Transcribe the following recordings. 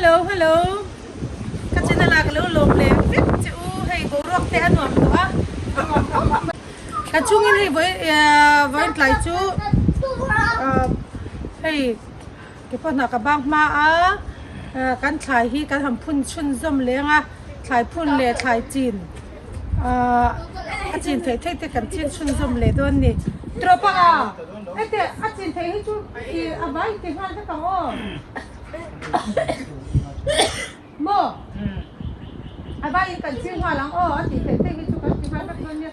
Hello hello ka channel ah ka lo lawm leh vek che u hei boruak te a nuam tawh a ka chungin hei vawi vawiin tlai chu hei ke pawh hna ka bang hma a kan thlai hi kan han phun chhunzawm leng a thlai phun leh thlai chin a chin theih theih te kan chin chhunzawm leh dawn a ni trawpa heti a chin theih hi chu a vai ti nghal vek ang aw. Maw? A vaiin kan ching nghal ang aw a tih theih theih hi chu kan ti nghal vek dawn nia.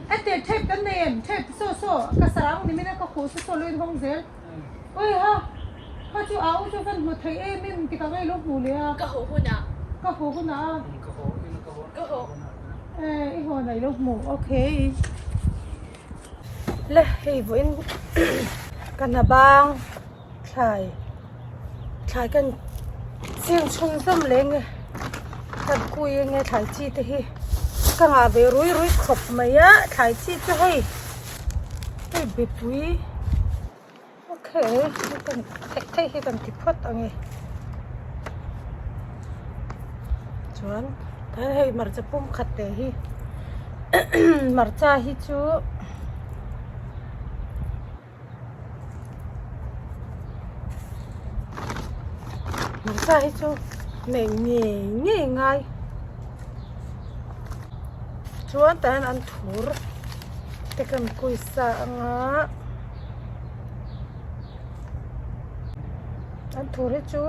Heti tape kan nei em? Tape saw saw ka sarang ni min a ka khuh saw saw luin hawng zel. Oi ha! Kha chu a u chu van hmu theih em em ti ka ngei lo hmu leh a. Ka haw hunah. Ka haw hunah a. Ka haw in ka haw. Ka haw. Eh i haw na i lo hmu okay. Le hei vawiin ka hna bang. Thlai thlai kan ching chhung zawm leh nge kan kui nge thlai chi te hi ka ngah ve rui rui khawp mai a thlai chi chu hei hei bepui okay kan theih theih hi kan ti phawt ang e chuan tah hian hei hmarcha pum khat te hi hmarcha hi chu. Hmarcha hi chu neih ngei ngei ngai chuan tah hian an thur te kan kui sa anga an thur hi chu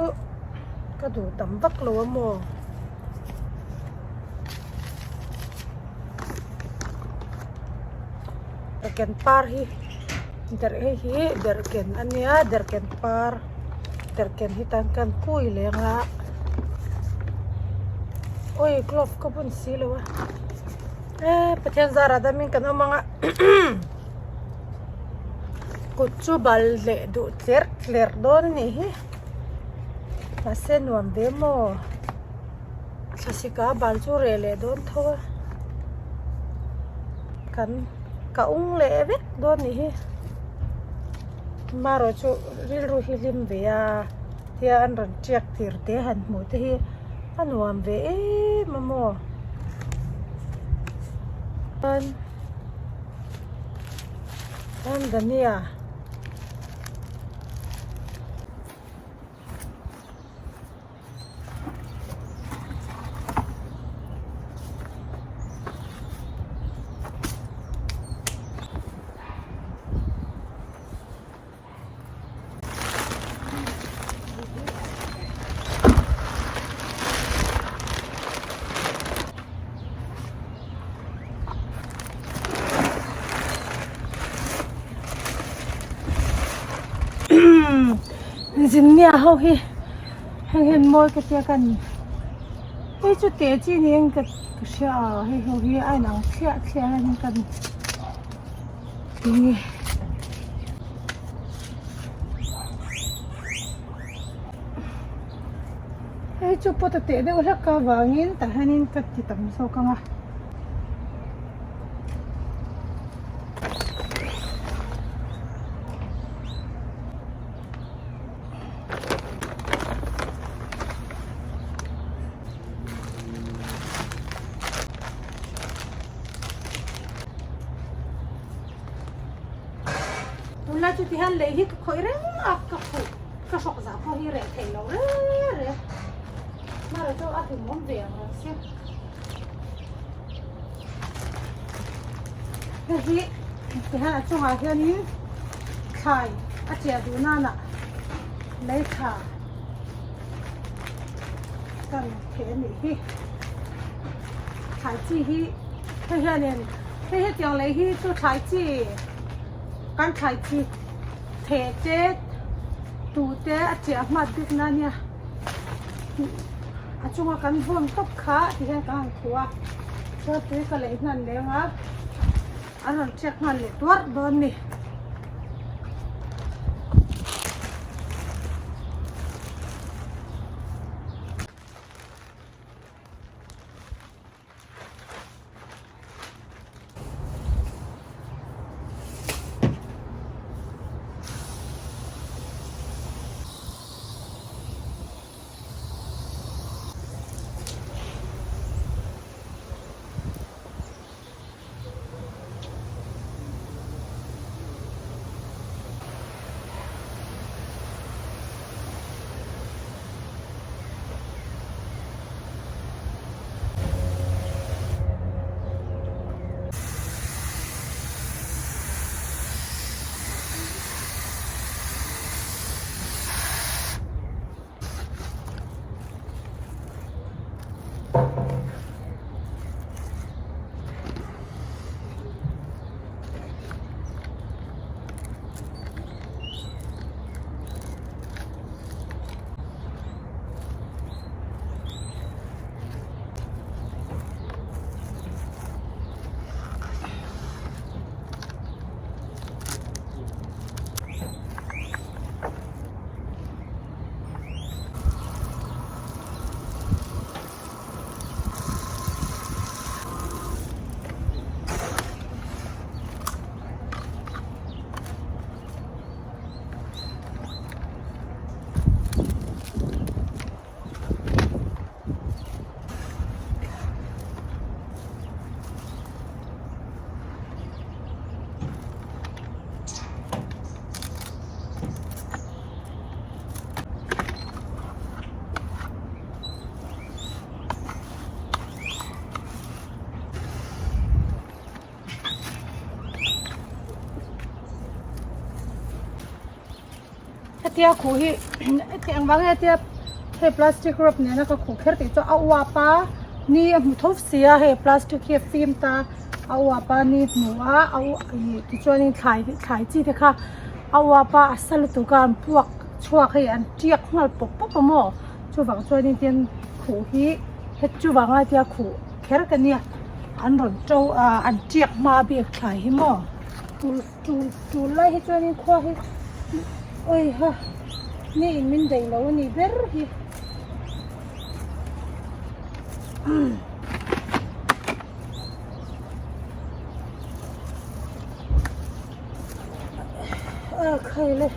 ka duh tam vak lo a maw. Derhken par hi derh hei hi derhken a nia derhken par derhken hi tan kan kui leng a awi glove ka bun si lo a eh Pathian zarah damin kan awm ang a kut chu bal leh duh tler tler dawn a nih hi mahse nuam ve maw. Thlasika bal chu reh leh dawn tho a kan ka ung leh vek dawn nih hi marawh chu rilru hi hlim ve a tia an rawn tiak tir te han hmuh te hi a nuam ve em a maw chuan chuan dhania. Zinnia ho hi heng hian mawi ka tia ka ni hei chu teh chi niin ka hria a hei ho hi a inang thliah thliah hian ka ni hei chu pot a teh deuh hlek avangin tah hianin ka ti tam zawk ang a. Tunlai chu tihian lei hi ka khawih reng a ka khuh ka hrawk zah pawh hi reh theih loh reng reng hmarah chu a hlimawm ve ang reng sia. Hei hi tihian a chungah hianin thlai a chiah duh nana lei tha kan theh a nih hi thlai chi hi hei hianin hei hetiang lei hi chu thlai chi kan thlai chi theh te tuh te a chiah hmat bik na nia. A chunga kan vawn tawp kha ti hian ka han khuh a chuan tui ka lei hnan leng a an rawn check nghal leh tuarh dawn a ni. Hetia khuh hi heti ang vang nge hetia hei plastic wrap nena ka khuh kher tih chu a uap a ni a hmu tho si a hei plastic hi a fim ta a uap a ni hmu a a ih tichuanin thlai thlai chi te kha a uap a a sa lutuk a an puak chhuak hei an tiak nghal pawp pawp a maw chuvang chuanin tin khuh hi het chuvanga hetia khuh kher ka nia an rawn to ah an tiak hma bik thlai hi maw tul tul tul lai hi chuanin khua hi awiha ni in min daih lo a nih ber hi. A khai le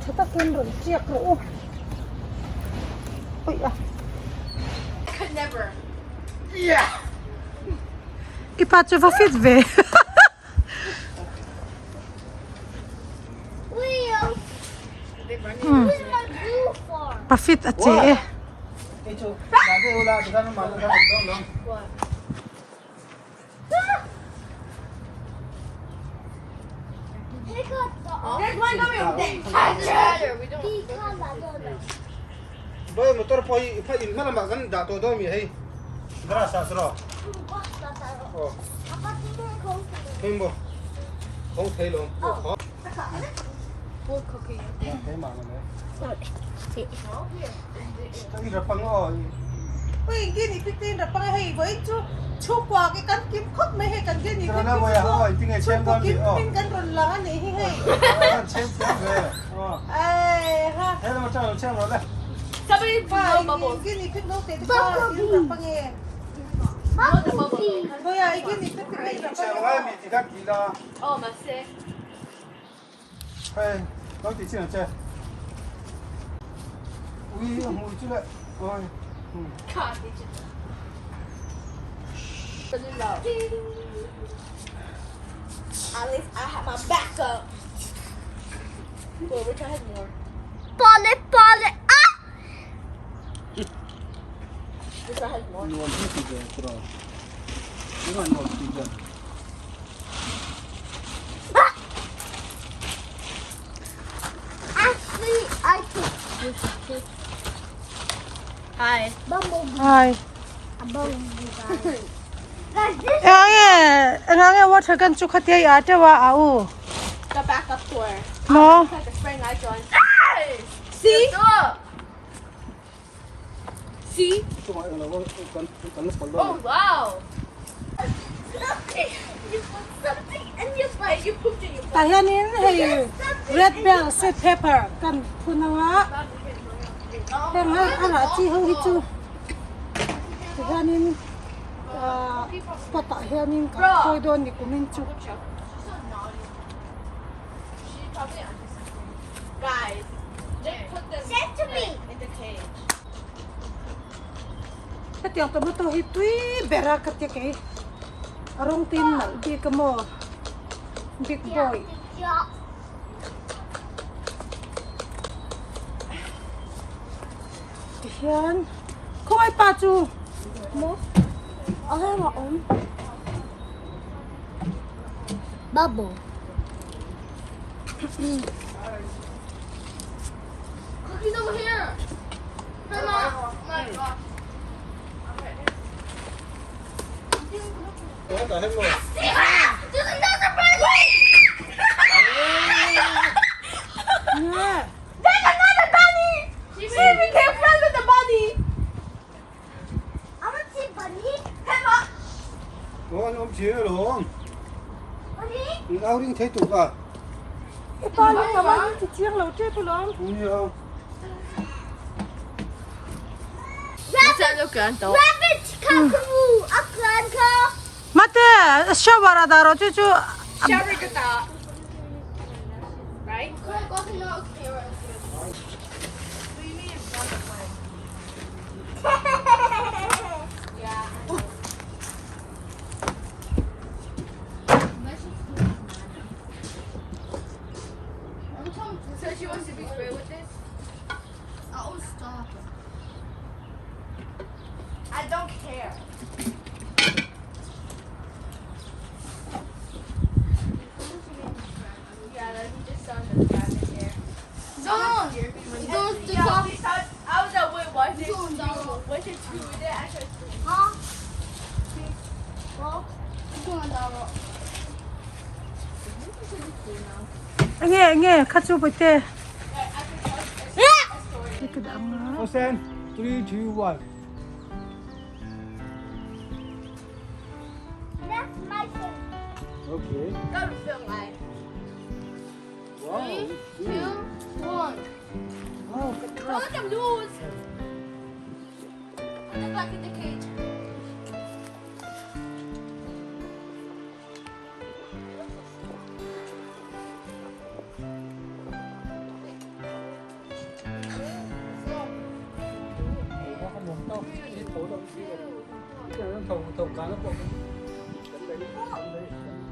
tha takin rawn tiak rawh u ui a i pa chu va fit ve pa fit a che e. Hi. Enga nge water gun chu khatia i ah teuh a a u. The backup tour. Maw? The spring I joined. See? See? Oh wow. You put something in your butt. You pooped in your butt. Tah hianin hei red bell sweet pepper kan phun ang a heng a a rah chi ho hi chu tihianin ah pot ah hianin kan khawi dawn ni kumin chu. She probably onto something. Guys, they put them Send to me. in the cage. Hetiang tomato hi tui ber a ka ti kei a rawng te in nalh bik a maw big boy. Tihian khawngaih pa chu maw a heng a awm bubble Cookies over here. Grandma, my gosh. There's another bunny! Nge There's another bunny! She became friends with the bunny. I want to see bunny. Hey, Mom. Bunny? I pa hi ka va ti chiang lo tep alawm. Rabbit! Rabbit kangaroo! A kangaroo! Mate shower a dah rawh chu chu Shower good that. Right? So she wants to be sprayed with this? Oh, stop. I don't care. Yeah, let me just sound the rabbit here. Zone! Enge enge kha chu bawihte. Ka dah ang a. Osen, 3, 2, 1. That's my turn. Okay. Go film I. Wow. 3, 2, 1. Wow, ka Don't let them lose. Put them back in the cage.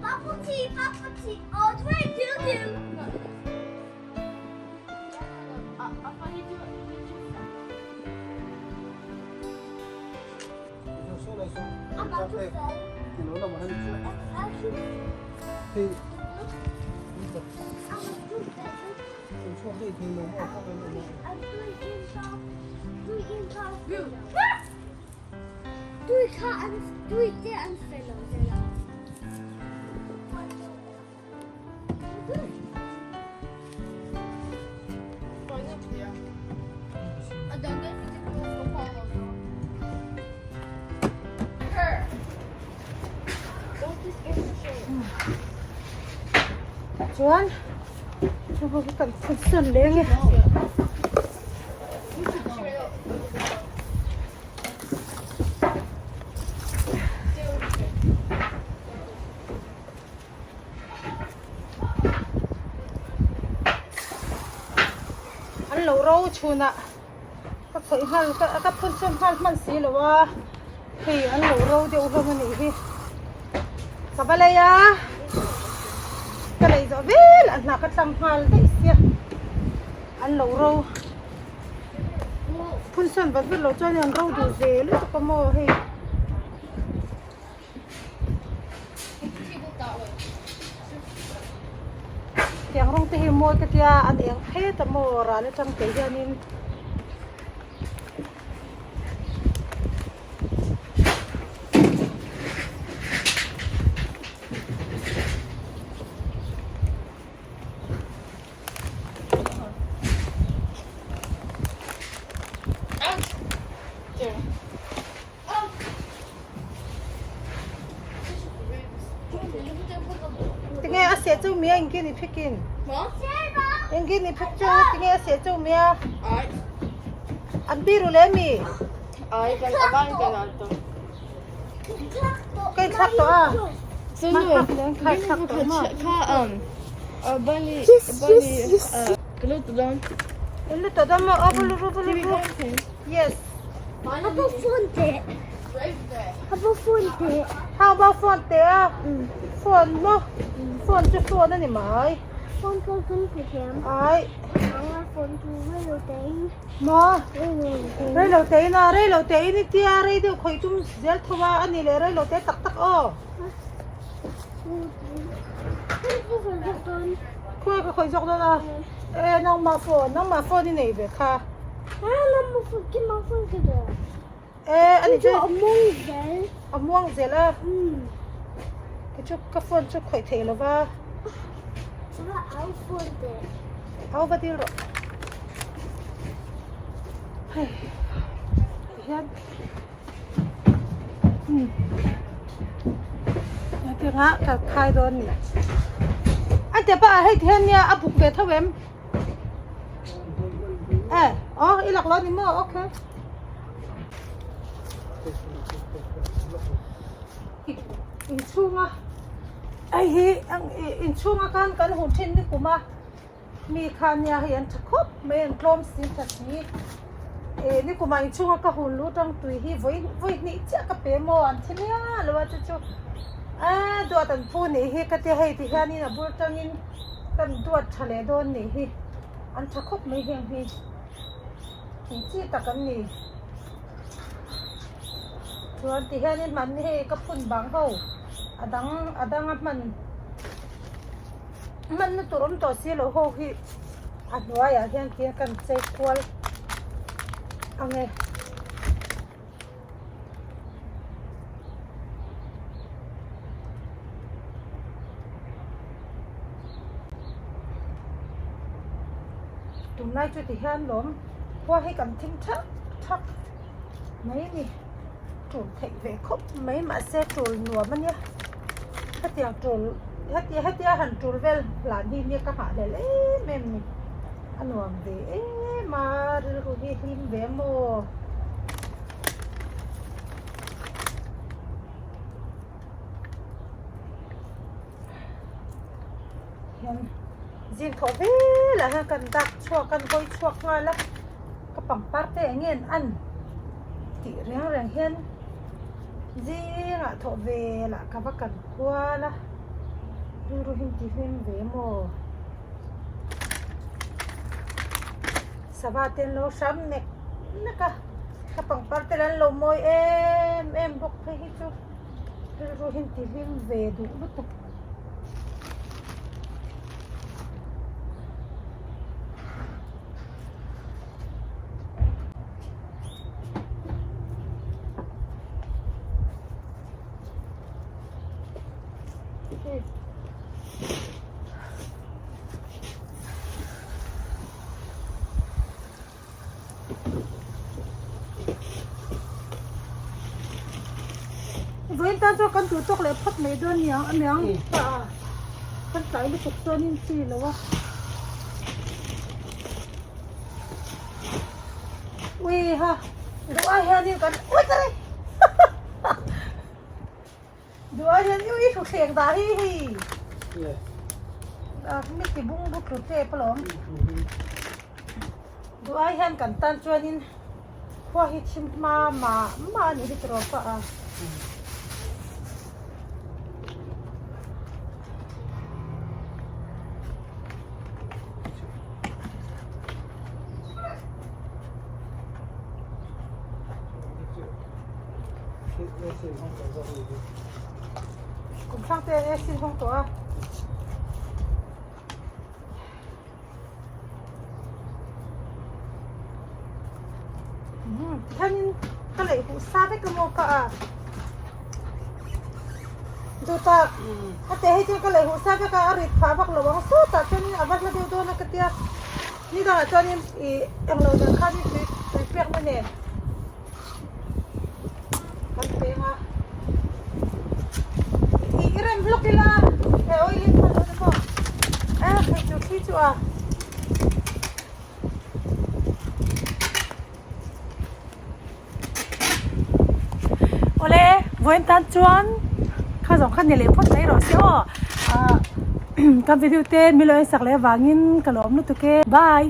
Bubble tea, bubble tea. Oh, 3, 2, 2. I'm about to fall. Tui kha an tui te an fel lo zel a. Chuan chu pawh hi kan phun sawn leh ange. An lo ro chhunah ka khawih nghal ka phun sawn nghal hman si lo a hei an lo ro deuh hlawm a nih hi ka va lei a ka lei zawh vel a hna ka tlang nghal daih sia an lo ro phun sawn vat vat lo chuan an ro duh ve lutuk a maw hei. Tiang rawng te hi mawi ka tia an eng phet a maw ral atang te hianin. Tinge a seh chu mia engkin i phikin? Engkin i phik chu tinge a seh chu mia? An biru le mi? Kai thlak tawh a. Kai thlak tawh ma. Lu tawh dawn maw? Aw lu lu lu. Yes. How about phone te? How about phone te? How about phone te a? Phone maw? Phone chu phone a ni mai. Phone phone phone te hiam. Ai. Anga phone chu rei lo te in. Maw? Rei lo te in. Rei lo te in a, rei lo te in i tia rei deuh khawih tum zel tho a, a ni leh rei lo te tak tak aw. Khawi ka khawih zawk dawn a? E nangmah phone, nangmah phone i nei ve kha. E ani chu a muang zel a. Kei chu ka phone chu khawih theih lo va. Au va dil rawh. Hei tihian. Hetianga ka khai dawn ni. A te pah ah hei ti hian nia a buk ve tho em? E, aw i lak lo ni maw? Okay. Inchhunga hei hi inchhunga khan kan hun thin ni kum a. Mi kha nia hei an tha khawp mai an tlawm si tha si eh nikum ah inchhunga ka hun lu tang tui hi vawi vawi hnih chiah ka pe maw an thi miah lo a chu chu aaa duat an phu nih hi ka tia hei ti hianin a bul tangin kan duat tha leh dawn nih hi an tha khawp mai heng hi thing chi tak an ni chuan ti hianin hmanni hei ka phun bang ho a dang a danga hman. Hmanna tur awm tawh si lo ho hi a hnuaiah hian tia kan chei kual ang e. Tunlai chu ti hian lawm khua hi kan thim thak thak mai a ni. Tul theih ve khawp mai mahse tul nuam a nia. Hetiang tul heti hetia han tul vel hlan hi nia ka nghahhlelh em em ni. A nuam ve em a rilru hi hlim ve maw. Hian zing thawh velah hian kan dak chhuak a kan hawi chhuak nghal a ka pangpar te eng nge an an tih reng reng hian zingah thawh velah ka va kan kual a rilru hi ti hlim ve maw sava te an lo hram nek nek a ka pangpar te lah an lo mawi em em bawk phei hi chu. Rilru hi ti hlim ve duh lutuk. Vawiin tan chuan kan duh tawk leh phawt mai dawn niang a niang ta a kan tlai lutuk chuan in chi lo a ui ha duh ai hianin kan ui ta rei duh ai hian ui thutthleng dah hi hei mi ti bung bu tlu tep alawm. Duh ai hian kan tan chuanin khua hi thim hma mah mah a nih hi tiraw pah a. Kum hrang te AC hawng tawh a. Tikhianin ka lei huh sa vek a maw ka a Duta a teh hei chu ka lei huh sa vek a a rit phah vak lo ang sawtah chuanin a va hla deuh dawn a ka tia ni dangah chuanin ih englo nen khanin tui tui pekna nen kan peng a ih i rem hlawk ila he oil in hman dawn emaw a hei chu thli chu a awle vawiin tan chuan kha zawng kha ni leh phawt mai rawh se aw ah kan video te min lo en sak leh avangin ka lawm lutuk e bye.